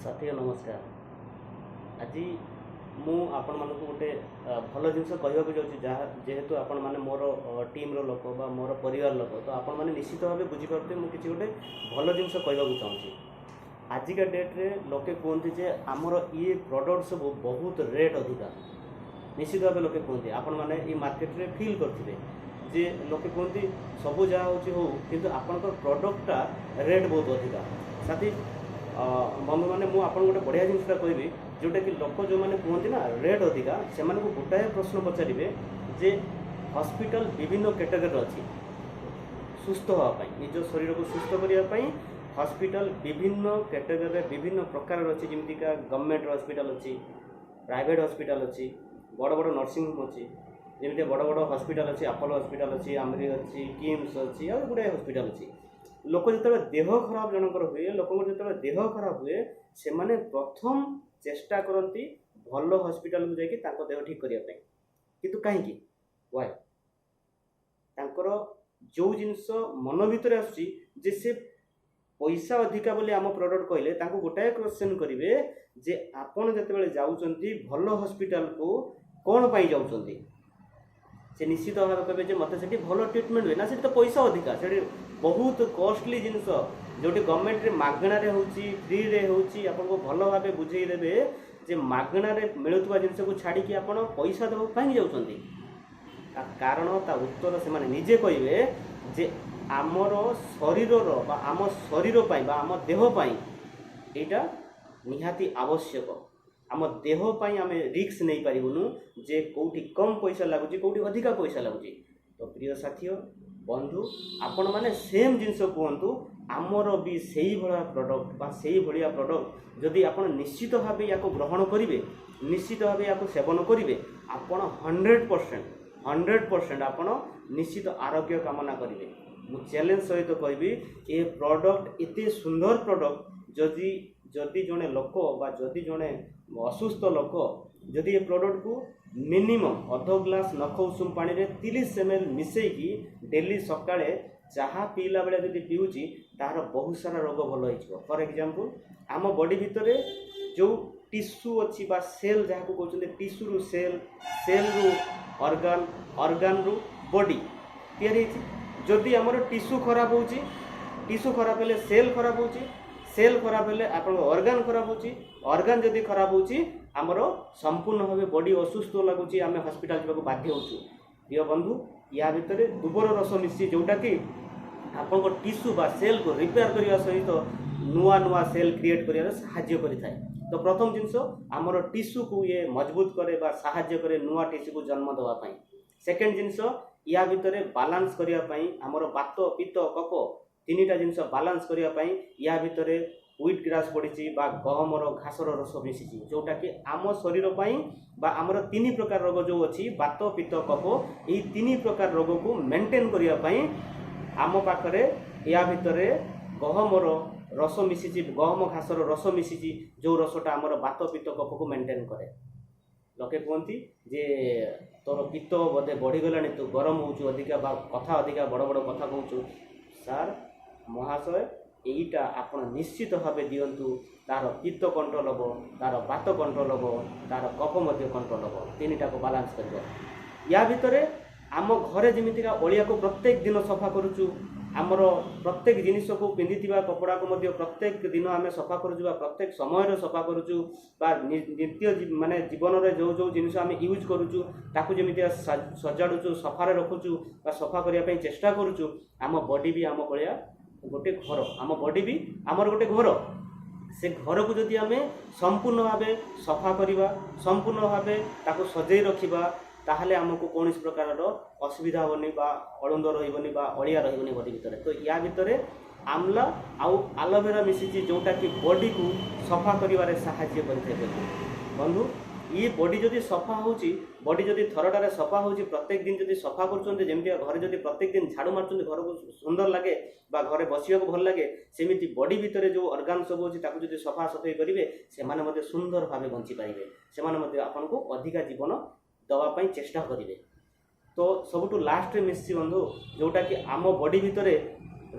ସାଥୀୟ ନମସ୍କାର। ଆଜି ମୁଁ ଆପଣମାନଙ୍କୁ ଗୋଟେ ଭଲ ଜିନିଷ କହିବାକୁ ଯାଉଛି, ଯାହା ଯେହେତୁ ଆପଣମାନେ ମୋର ଟିମ୍ର ଲୋକ ବା ମୋର ପରିବାର ଲୋକ, ତ ଆପଣମାନେ ନିଶ୍ଚିତ ଭାବେ ବୁଝିପାରୁଥିବେ ମୁଁ କିଛି ଗୋଟେ ଭଲ ଜିନିଷ କହିବାକୁ ଚାହୁଁଛି। ଆଜିକା ଡେଟ୍ରେ ଲୋକେ କୁହନ୍ତି ଯେ ଆମର ଇଏ ପ୍ରଡ଼କ୍ଟ ସବୁ ବହୁତ ରେଟ୍ ଅଧିକା। ନିଶ୍ଚିତ ଭାବେ ଲୋକେ କୁହନ୍ତି, ଆପଣମାନେ ଏଇ ମାର୍କେଟରେ ଫିଲ୍ କରିଥିବେ ଯେ ଲୋକେ କୁହନ୍ତି ସବୁ ଯାହା ହେଉଛି ହଉ, କିନ୍ତୁ ଆପଣଙ୍କର ପ୍ରଡ଼କ୍ଟଟା ରେଟ୍ ବହୁତ ଅଧିକା। ସାଥୀ ବନ୍ଧୁମାନେ, ମୁଁ ଆପଣଙ୍କୁ ଗୋଟେ ବଢ଼ିଆ ଜିନିଷଟା କହିବି, ଯେଉଁଟାକି ଲୋକ ଯେଉଁମାନେ କୁହନ୍ତି ନା ରେଟ୍ ଅଧିକା, ସେମାନଙ୍କୁ ଗୋଟାଏ ପ୍ରଶ୍ନ ପଚାରିବେ ଯେ ହସ୍ପିଟାଲ ବିଭିନ୍ନ କ୍ୟାଟେଗୋରୀର ଅଛି। ସୁସ୍ଥ ହେବା ପାଇଁ, ନିଜ ଶରୀରକୁ ସୁସ୍ଥ କରିବା ପାଇଁ ହସ୍ପିଟାଲ ବିଭିନ୍ନ କ୍ୟାଟେଗୋରୀରେ ବିଭିନ୍ନ ପ୍ରକାରର ଅଛି। ଯେମିତିକା ଗଭର୍ଣ୍ଣମେଣ୍ଟ ହସ୍ପିଟାଲ ଅଛି, ପ୍ରାଇଭେଟ୍ ହସ୍ପିଟାଲ ଅଛି, ବଡ଼ ବଡ଼ ନର୍ସିଂ ହୋମ୍ ଅଛି। ଯେମିତି ବଡ଼ ବଡ଼ ହସ୍ପିଟାଲ ଅଛି, ଆପୋଲୋ ହସ୍ପିଟାଲ ଅଛି, ଆମ୍ରି ଅଛି, କିମ୍ସ ଅଛି, ଆଉ ଗୁଡ଼ାଏ ହସ୍ପିଟାଲ ଅଛି। ଲୋକ ଯେତେବେଳେ ଦେହ ଖରାପ ଜଣଙ୍କର ହୁଏ, ଲୋକଙ୍କର ଯେତେବେଳେ ଦେହ ଖରାପ ହୁଏ, ସେମାନେ ପ୍ରଥମ ଚେଷ୍ଟା କରନ୍ତି ଭଲ ହସ୍ପିଟାଲକୁ ଯାଇକି ତାଙ୍କ ଦେହ ଠିକ୍ କରିବା ପାଇଁ। କିନ୍ତୁ କାହିଁକି? ୱାଇ? ତାଙ୍କର ଯେଉଁ ଜିନିଷ ମନ ଭିତରେ ଆସୁଛି ଯେ ସେ ପଇସା ଅଧିକା ବୋଲି ଆମ ପ୍ରଡ଼କ୍ଟ କହିଲେ, ତାଙ୍କୁ ଗୋଟାଏ କ୍ୱେଶ୍ଚନ୍ କରିବେ ଯେ ଆପଣ ଯେତେବେଳେ ଯାଉଛନ୍ତି ଭଲ ହସ୍ପିଟାଲକୁ, କ'ଣ ପାଇଁ ଯାଉଛନ୍ତି? ସେ ନିଶ୍ଚିତ ଭାବେ କହିବେ ଯେ ମୋତେ ସେଠି ଭଲ ଟ୍ରିଟମେଣ୍ଟ ହୁଏ। ନା, ସେଠି ତ ପଇସା ଅଧିକା, ସେଠି ବହୁତ କଷ୍ଟଲି ଜିନିଷ, ଯେଉଁଠି ଗଭର୍ଣ୍ଣମେଣ୍ଟରେ ମାଗଣାରେ ହେଉଛି, ଫ୍ରିରେ ହେଉଛି। ଆପଣଙ୍କୁ ଭଲ ଭାବେ ବୁଝେଇ ଦେବେ ଯେ ମାଗଣାରେ ମିଳୁଥିବା ଜିନିଷକୁ ଛାଡ଼ିକି ଆପଣ ପଇସା ଦେବାକୁ କାହିଁକି ଯାଉଛନ୍ତି? ତା କାରଣ, ତା ଉତ୍ତର ସେମାନେ ନିଜେ କହିବେ ଯେ ଆମର ଶରୀରର ବା ଆମ ଶରୀର ପାଇଁ ବା ଆମ ଦେହ ପାଇଁ ଏଇଟା ନିହାତି ଆବଶ୍ୟକ। ଆମ ଦେହ ପାଇଁ ଆମେ ରିସ୍କ ନେଇପାରିବୁନୁ ଯେ କେଉଁଠି କମ୍ ପଇସା ଲାଗୁଛି, କେଉଁଠି ଅଧିକା ପଇସା ଲାଗୁଛି। ତ ପ୍ରିୟ ସାଥୀୟ ବନ୍ଧୁ, ଆପଣମାନେ ସେମ୍ ଜିନିଷ କୁହନ୍ତୁ, ଆମର ବି ସେଇଭଳିଆ ପ୍ରଡ଼କ୍ଟ ବା ସେଇଭଳିଆ ପ୍ରଡ଼କ୍ଟ ଯଦି ଆପଣ ନିଶ୍ଚିତ ଭାବେ ୟାକୁ ଗ୍ରହଣ କରିବେ, ନିଶ୍ଚିତ ଭାବେ ୟାକୁ ସେବନ କରିବେ, ଆପଣ 100%, 100% ଆପଣ ନିଶ୍ଚିତ ଆରୋଗ୍ୟ କାମନା କରିବେ। ମୁଁ ଚ୍ୟାଲେଞ୍ଜ ସହିତ କହିବି, ଏ ପ୍ରଡ଼କ୍ଟ ଏତେ ସୁନ୍ଦର ପ୍ରଡ଼କ୍ଟ, ଯଦି ଯଦି ଜଣେ ଲୋକ ବା ଯଦି ଜଣେ ଅସୁସ୍ଥ ଲୋକ ଯଦି ଏ ପ୍ରଡ଼କ୍ଟକୁ ମିନିମମ୍ ଅଧ ଗ୍ଲାସ୍ ନଖ ଉଷୁମ ପାଣିରେ 30 ml ମିଶେଇକି ଡେଲି ସକାଳେ ଚାହା ପିଇଲା ବେଳେ ଯଦି ପିଉଛି, ତାହାର ବହୁତ ସାରା ରୋଗ ଭଲ ହେଇଯିବ। ଫର୍ ଏକ୍ଜାମ୍ପଲ୍, ଆମ ବଡି ଭିତରେ ଯେଉଁ ଟିସୁ ଅଛି ବା ସେଲ୍ ଯାହାକୁ କହୁଛନ୍ତି, ଟିସୁରୁ ସେଲ୍, ସେଲ୍ରୁ ଅର୍ଗାନ, ଅର୍ଗାନରୁ ବଡି ତିଆରି ହେଇଛି। ଯଦି ଆମର ଟିସୁ ଖରାପ ହେଉଛି, ଟିସୁ ଖରାପ ହେଲେ ସେଲ୍ ଖରାପ ହେଉଛି, ସେଲ୍ ଖରାପ ହେଲେ ଆପଣଙ୍କ ଅର୍ଗାନ ଖରାପ ହେଉଛି, ଅର୍ଗାନ ଯଦି ଖରାପ ହେଉଛି, ଆମର ସମ୍ପୂର୍ଣ୍ଣ ଭାବେ ବଡି ଅସୁସ୍ଥ ଲାଗୁଛି, ଆମେ ହସ୍ପିଟାଲ ଯିବାକୁ ବାଧ୍ୟ ହେଉଛୁ। ପ୍ରିୟ ବନ୍ଧୁ, ୟା ଭିତରେ ଦୁବର ରସ ମିଶି ଯେଉଁଟାକି ଆପଣଙ୍କ ଟିସୁ ବା ସେଲ୍କୁ ରିପେୟାର କରିବା ସହିତ ନୂଆ ନୂଆ ସେଲ୍ କ୍ରିଏଟ୍ କରିବାରେ ସାହାଯ୍ୟ କରିଥାଏ। ତ ପ୍ରଥମ ଜିନିଷ, ଆମର ଟିସୁକୁ ଇଏ ମଜବୁତ କରେ ବା ସାହାଯ୍ୟ କରେ ନୂଆ ଟିସୁକୁ ଜନ୍ମ ଦେବା ପାଇଁ। ସେକେଣ୍ଡ ଜିନିଷ, ୟା ଭିତରେ ବାଲାନ୍ସ କରିବା ପାଇଁ, ଆମର ବାତ, ପିତ୍ତ, କଫ ତିନିଟା ଜିନିଷ ବାଲାନ୍ସ କରିବା ପାଇଁ ୟା ଭିତରେ ହ୍ୱିଟ୍ ଗ୍ରାସ୍ ପଡ଼ିଛି ବା ଗହମର ଘାସର ରସ ମିଶିଛି, ଯେଉଁଟାକି ଆମ ଶରୀର ପାଇଁ ବା ଆମର ତିନି ପ୍ରକାର ରୋଗ ଯେଉଁ ଅଛି, ବାତ, ପିତ୍ତ, କଫ, ଏଇ ତିନି ପ୍ରକାର ରୋଗକୁ ମେଣ୍ଟେନ୍ କରିବା ପାଇଁ ଆମ ପାଖରେ ୟା ଭିତରେ ଗହମର ରସ ମିଶିଛି, ଗହମ ଘାସର ରସ ମିଶିଛି, ଯେଉଁ ରସଟା ଆମର ବାତ, ପିତ୍ତ, କଫକୁ ମେଣ୍ଟେନ୍ କରେ। ଲୋକେ କୁହନ୍ତି ଯେ ତୋର ପିତ୍ତ ବୋଧେ ବଢ଼ିଗଲାଣି, ତୁ ଗରମ ହେଉଛୁ ଅଧିକା ବା କଥା ଅଧିକା ବଡ଼ ବଡ଼ କଥା କହୁଛୁ। ସାର୍ ମହାଶୟ, ଏଇଟା ଆପଣ ନିଶ୍ଚିତ ଭାବେ ଦିଅନ୍ତୁ, ତାର ପିତ୍ତ କଣ୍ଟ୍ରୋଲ ହେବ, ତାର ବାତ କଣ୍ଟ୍ରୋଲ ହେବ, ତାର କଫ ମଧ୍ୟ କଣ୍ଟ୍ରୋଲ ହେବ, ତିନିଟାକୁ ବାଲାନ୍ସ କରିବ। ୟା ଭିତରେ ଆମ ଘରେ ଯେମିତିକା ଅଳିଆକୁ ପ୍ରତ୍ୟେକ ଦିନ ସଫା କରୁଛୁ, ଆମର ପ୍ରତ୍ୟେକ ଜିନିଷକୁ, ପିନ୍ଧିଥିବା କପଡ଼ାକୁ ମଧ୍ୟ ପ୍ରତ୍ୟେକ ଦିନ ଆମେ ସଫା କରୁଛୁ ବା ପ୍ରତ୍ୟେକ ସମୟରେ ସଫା କରୁଛୁ, ବା ନିତ୍ୟ ମାନେ ଜୀବନରେ ଯେଉଁ ଯେଉଁ ଜିନିଷ ଆମେ ୟୁଜ୍ କରୁଛୁ, ତାକୁ ଯେମିତି ସଜାଡ଼ୁଛୁ, ସଫାରେ ରଖୁଛୁ ବା ସଫା କରିବା ପାଇଁ ଚେଷ୍ଟା କରୁଛୁ, ଆମ ବଡି ବି ଆମ ଭଳିଆ ଗୋଟେ ଘର। ଆମ ବଡି ବି ଆମର ଗୋଟେ ଘର। ସେ ଘରକୁ ଯଦି ଆମେ ସମ୍ପୂର୍ଣ୍ଣ ଭାବେ ସଫା କରିବା, ସମ୍ପୂର୍ଣ୍ଣ ଭାବେ ତାକୁ ସଜେଇ ରଖିବା, ତାହେଲେ ଆମକୁ କୌଣସି ପ୍ରକାରର ଅସୁବିଧା ହେବନି ବା ଅଳନ୍ଦ ରହିବନି ବା ଅଳିଆ ରହିବନି ବଡି ଭିତରେ। ତ ୟା ଭିତରେ ଆମଲା ଆଉ ଆଲୋଭେରା ମିଶିଛି, ଯେଉଁଟାକି ବଡିକୁ ସଫା କରିବାରେ ସାହାଯ୍ୟ କରିଥାଏ। ବନ୍ଧୁ, ଇଏ ବଡି ଯଦି ସଫା ହେଉଛି, ବଡି ଯଦି ଥରଟାରେ ସଫା ହେଉଛି, ପ୍ରତ୍ୟେକ ଦିନ ଯଦି ସଫା କରୁଛନ୍ତି, ଯେମିତି ଘରେ ଯଦି ପ୍ରତ୍ୟେକ ଦିନ ଝାଡ଼ୁ ମାରୁଛନ୍ତି, ଘରକୁ ସୁନ୍ଦର ଲାଗେ ବା ଘରେ ବସିବାକୁ ଭଲ ଲାଗେ, ସେମିତି ବଡି ଭିତରେ ଯେଉଁ ଅର୍ଗାନ ସବୁ ଅଛି, ତାକୁ ଯଦି ସଫା ସଫେଇ କରିବେ, ସେମାନେ ମଧ୍ୟ ସୁନ୍ଦର ଭାବେ ବଞ୍ଚିପାରିବେ। ସେମାନେ ମଧ୍ୟ ଆପଣଙ୍କୁ ଅଧିକା ଜୀବନ ଦେବା ପାଇଁ ଚେଷ୍ଟା କରିବେ। ତ ସବୁଠୁ ଲାଷ୍ଟରେ ମିଶିଛି ବନ୍ଧୁ, ଯେଉଁଟାକି ଆମ ବଡି ଭିତରେ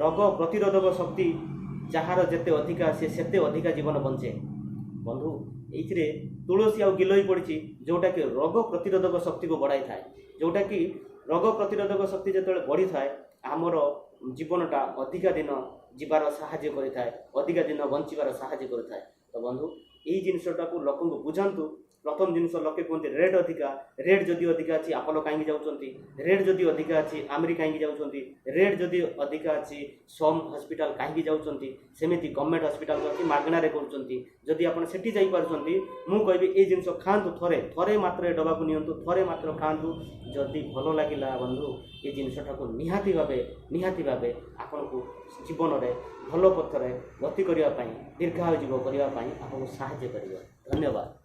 ରୋଗ ପ୍ରତିରୋଧକ ଶକ୍ତି ଯାହାର ଯେତେ ଅଧିକା, ସେ ସେତେ ଅଧିକା ଜୀବନ ବଞ୍ଚେ। ବନ୍ଧୁ, ଏଇଥିରେ ତୁଳସୀ ଆଉ ଗିଲୋଇ ପଡ଼ିଛି, ଯେଉଁଟାକି ରୋଗ ପ୍ରତିରୋଧକ ଶକ୍ତିକୁ ବଢ଼ାଇଥାଏ। ଯେଉଁଟାକି ରୋଗ ପ୍ରତିରୋଧକ ଶକ୍ତି ଯେତେବେଳେ ବଢ଼ିଥାଏ, ଆମର ଜୀବନଟା ଅଧିକା ଦିନ ଯିବାର ସାହାଯ୍ୟ କରିଥାଏ, ଅଧିକା ଦିନ ବଞ୍ଚିବାର ସାହାଯ୍ୟ କରିଥାଏ। ତ ବନ୍ଧୁ, ଏଇ ଜିନିଷଟାକୁ ଲୋକଙ୍କୁ ବୁଝାନ୍ତୁ। ପ୍ରଥମ ଜିନିଷ ଲୋକେ କୁହନ୍ତି ରେଟ୍ ଅଧିକା। ରେଟ୍ ଯଦି ଅଧିକା ଅଛି, ଆପୋଲୋ କାହିଁକି ଯାଉଛନ୍ତି? ରେଟ୍ ଯଦି ଅଧିକା ଅଛି, ଆମରି କାହିଁକି ଯାଉଛନ୍ତି? ରେଟ୍ ଯଦି ଅଧିକା ଅଛି, ସମ୍ ହସ୍ପିଟାଲ କାହିଁକି ଯାଉଛନ୍ତି? ସେମିତି ଗଭର୍ଣ୍ଣମେଣ୍ଟ ହସ୍ପିଟାଲ ଅଛି, ମାଗଣାରେ କରୁଛନ୍ତି। ଯଦି ଆପଣ ସେଠି ଯାଇପାରୁଛନ୍ତି, ମୁଁ କହିବି ଏଇ ଜିନିଷ ଖାଆନ୍ତୁ। ଥରେ ଥରେ ମାତ୍ର ଏ ଡବାକୁ ନିଅନ୍ତୁ, ଥରେ ମାତ୍ର ଖାଆନ୍ତୁ। ଯଦି ଭଲ ଲାଗିଲା ବନ୍ଧୁ, ଏ ଜିନିଷଟାକୁ ନିହାତି ଭାବେ ଆପଣଙ୍କୁ ଜୀବନରେ ଭଲ ପଥରେ ଗତି କରିବା ପାଇଁ, ଦୀର୍ଘାୟୁ ଜୀବ କରିବା ପାଇଁ ଆପଣଙ୍କୁ ସାହାଯ୍ୟ କରିବ। ଧନ୍ୟବାଦ।